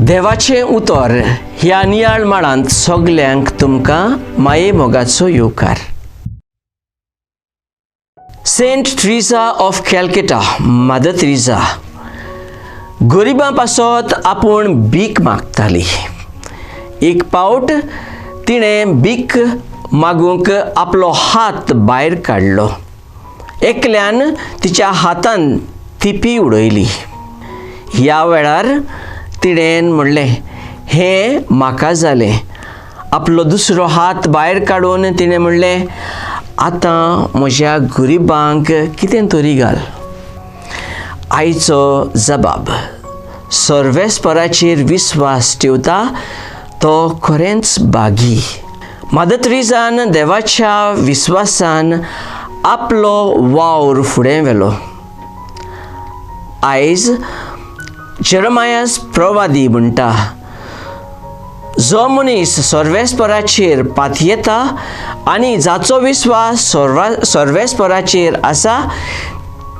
देवाचें उतर ह्या नियाळ माळांत सगल्यांक तुमकां माये मोगाचो येवकार. Saint Teresa of Calcutta, Mother Teresa, गरिबां पासत आपूण भीक मागताली. एक पावट तिणें भीक मागूंक आपलो हात भायर काडलो. एकल्यान तिच्या हातान थिपी उडयली. ह्या वेळार तिणें म्हणलें, हें म्हाका जालें. आपलो दुसरो हात भायर काडून तिणें म्हणलें, आतां म्हज्या गरिबांक कितें तरी घाल. आयचो जबाब, सर्वेस्पराचेर विस्वास ठेवता तो खरेंच बागी. मदर तेरेसान देवाच्या विस्वासान आपलो वावर फुडें व्हेलो. आयज जेरमायस प्रवादी म्हणटा, जो मनीस सर्वेस्पराचेर पातयेता आनी जाचो विस्वास सर्वेस्पराचेर आसा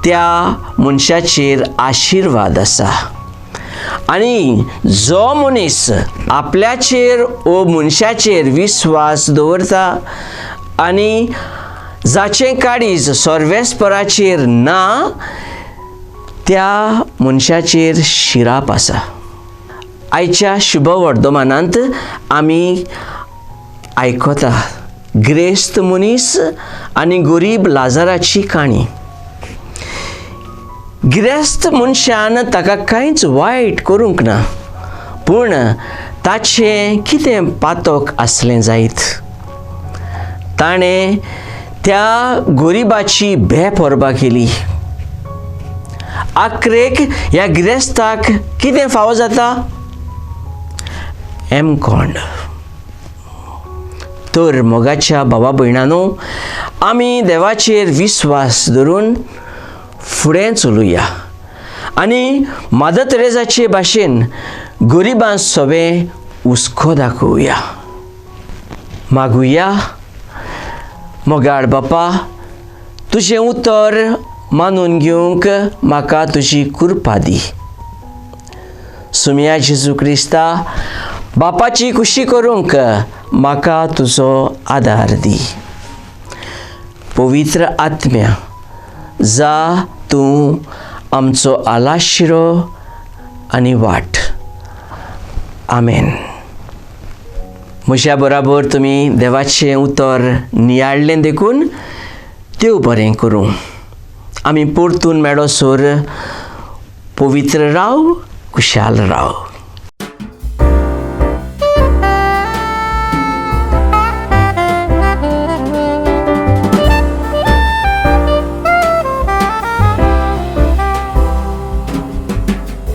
त्या मनशाचेर आशिर्वाद आसा. आनी जो मनीस आपल्याचेर ओ मनशाचेर विस्वास दवरता आनी जाचें काळीज सर्वेस्पराचेर ना त्या मनशाचेर शिराप आसा. आयच्या शुभ वर्धमानांत आमी आयकता ग्रेस्त मनीस आनी गरीब लाजाराची काणी. गिरेस्त मनशान ताका कांयच वायट करूंक ना, पूण ताचें कितें पातक आसलें जायत, ताणें त्या गरिबाची बेपर्वा केली. आखरेक ह्या गिरेस्ताक कितें फावो जाता? एमकोंड. तर मोगाच्या बाबा भयणानो, आमी देवाचेर विस्वास धरून फुडें चलुया आनी मदर तेरेजाचे भाशेन गरिबां सोबें हुस्को दाखोवया. मागुया. मोगाळ बापा, तुजें उतर मानून घेवंक म्हाका तुजी कृपा दी. सुमया जेजू क्रिस्ता, बापाची खुशी करूंक म्हाका तुजो आदार दी. पवित्र आत्म्या, जा तूं आमचो आलाशिरो आनी वाट. आमेन. म्हज्या बराबर तुमी देवाचें उतर नियाळ्ळें देखून देव बरें करूं. आमी परतून मेळो सोर. पवित्र राव, खुशाल राव.